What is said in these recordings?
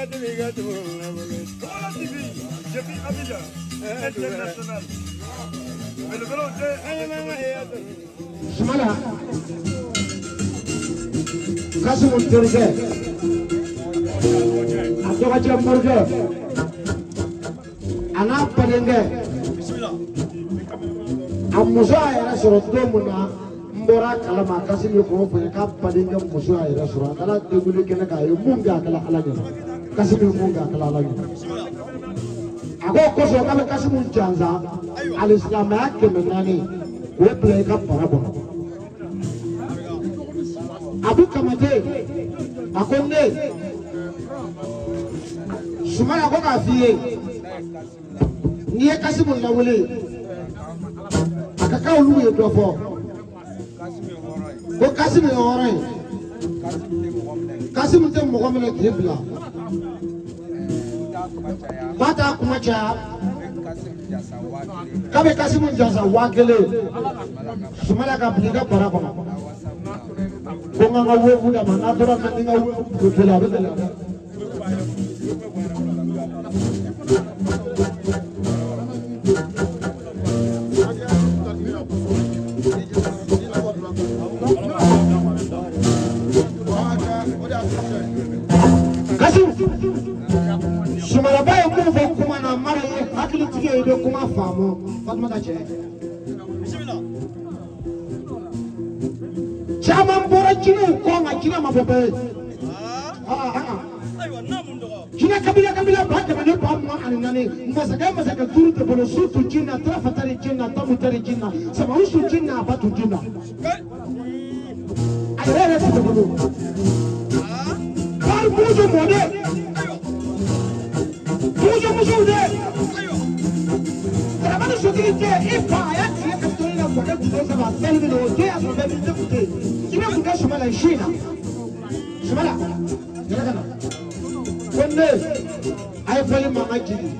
Depuis Abidjan, international. Belebelew tɛ. Sumala Kasimu terikɛ, a dɔgɔcɛ morikɛ, a n'a badenkɛ, a muso y'a yɛrɛ sɔrɔ don min na, n bɔra a kalama. Kasimu ye k'o fɔ n ye k'a badenkɛ muso y'a yɛrɛ sɔrɔ. A taara denguli kɛnɛ kan, a ye mun kɛ, a kɛla Ala ɲɛna. Kasimu ye mun kɛ, a kɛla Ala ɲɛna. A ko kosɔn k'a bɛ Kasimu jansa alisilamɛya 400 k'o bila i ka bara kɔnɔ. Abu Kamate a ko ne Sumala ko k'a f'i ye, n'i ye Kasimu lawuli, a ka kan olu ye dɔ fɔ ko Kasimu ye hɔrɔn ye. Kasimu tɛ mɔgɔ minɛ k'i bila k'a t'a kuma caya, k'a bɛ Kasimu jansa 1000 Sumala ka bila i ka bara kɔnɔ. Ko n ka n ka wefu d'a ma, n'a tora ka ni n ka wefu kelen, a bɛ gɛlɛya dɛ. Kasimu Sumalaba ye mun fɔ kuma na, mara ye hakilitigi ye, i bɛ kuma faamu. Fatumata cɛ caman bɔra jinɛw kɔ, nka jinɛ ma bɔ bɛɛ ye. Jinɛ kabila kabila 124,000, masakɛ masakɛ duuru de bolo su tu jin na, tarafatari jin na, tamu tari jin na, samarusu jin na, abatu jin na. A yɛrɛ yɛrɛ tɛ bolo. Bari bugujo mɔden, bugujo musow de. Karamani sotigi tɛ i fa, a y'a tigɛ ka to i la mɔkɛ tun saba sali min na, o den y'a sɔrɔ bɛɛ b'i kun tɛ yen. I bɛ mun kɛ Sumala si in na? Sumala yɛrɛ ka na ko ne a ye fɔli mankan jigin.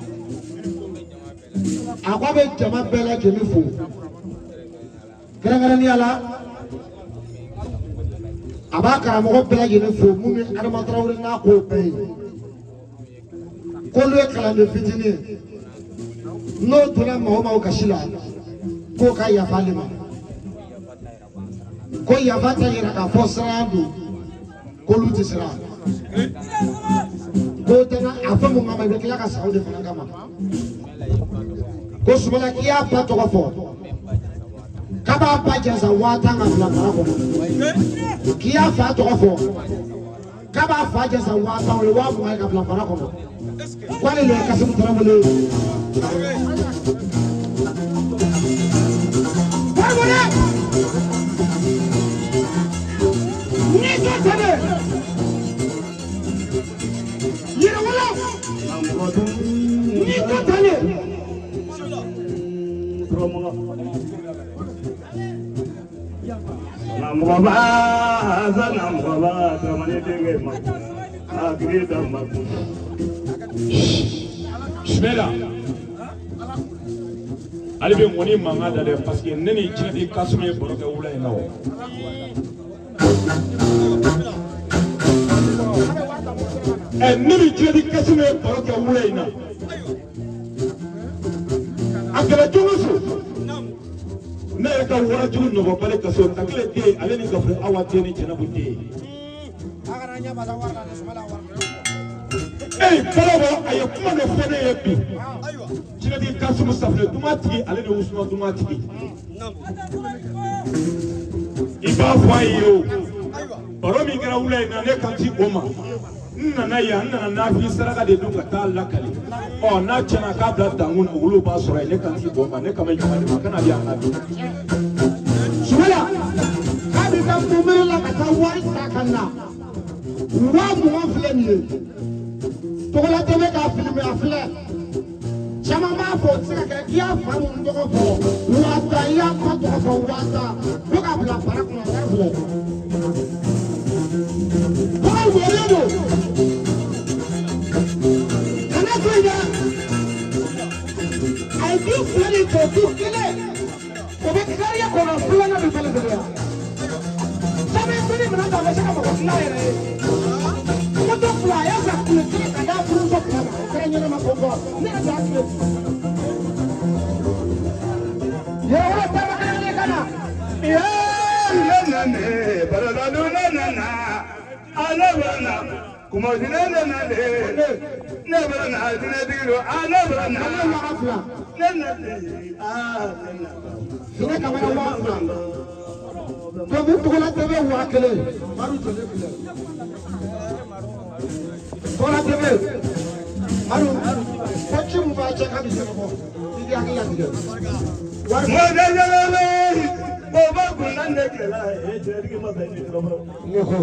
A ko a bɛ jama bɛɛ lajɛlen fo kɛrɛnkɛrɛnnenya la, a b'a karamɔgɔ bɛɛ lajɛlen fo mun ni Adama Tarawele n'a kow bɛɛ ye, k'olu ye kalanden fitinin ye, n'o donna maa o maa gasi la, k'o ka yafa ale ma, ko yafa tɛ yira k'a fɔ siran don, k'olu tɛ siran k'o tɛ na a fɔ mun kama, i bɛ tila ka sa o de fana kama. Ko Sumala k'i y'a ba tɔgɔ fɔ, k'a b'a ba jansa 10,000 ka bila mara kɔnɔ, k'i y'a fa tɔgɔ fɔ, k'a b'a fa jansa 10,000, o ye 20,000 ye ka bila mara kɔnɔ, k'ale de ye Kasimu Tarawele ye. Tarawele ni tɛ tɛmɛ yɛrɛwolo ni tɛ tɛmɛ. Namɔgɔba namɔgɔba jamana denkɛ ma hakili da ma. Sumala ale bɛ ŋɔni mankan da dɛ, parce que ne ni Jinɛti Kasimu ye baro kɛ wula in na o. Ɛ ne ni Jinɛti Kasimu ye baro kɛ wula in na. A kɛra cogo so. Ne yɛrɛ ka warajugu nɔgɔbali kaso takile den, ale ni Gafure Awa den ni Jɛnɛbu den. Ee Balaba a ye kuma dɔ fɔ ne ye bi. Jinɛti Kasimu safunɛ duman tigi, ale ni wusuma duman tigi. I b'a fɔ a ye o. Baro min kɛra wula in na, ne kan ti o ma. N nana yan, n nana nafi saraka de dun ka taa lakali. Ɔ n'a tiɲɛna k'a bila dankun na, olu b'a sɔrɔ yen, ne kan ti o ma, ne kan bɛ jama de ma, kana di yan ka dun. Sumala k'a b'i ka mobili la ka taa wari ta ka na, 20,000 filɛ nin ye. Togola tɛ bɛ k'a filime, a filɛ caman b'a fɔ o tɛ se ka kɛ k'i y'a fa mun tɔgɔ fɔ 10,000, i y'a ba tɔgɔ fɔ 10,000, fo k'a bila bara kɔnɔ, wari filɛ. Tɔgɔ mɔlen don, kana to yen dɛ. A ye du fila de jɔ, du kelen o bɛ kariya kɔnɔ, filanan bɛ falen falen yan. Sami tuni minɛn ta, a bɛ se ka mɔgɔ tila yɛrɛ ye. Moto fila a y'a san kile kelen ka d'a ɲɛnama ko fɔ ne yɛrɛ t'a tile. Yɛrɛwolo taama kelen ka na. Ale 2000. Hinɛ kamara 2000. Tobi Togola TV 1000. Madu jɔlen filɛ. Togola TV. Madu ko ci mun b'a cɛ k'a bɛ ɲɛnabɔ. I k'i hakili latigɛ. Wari ne ko.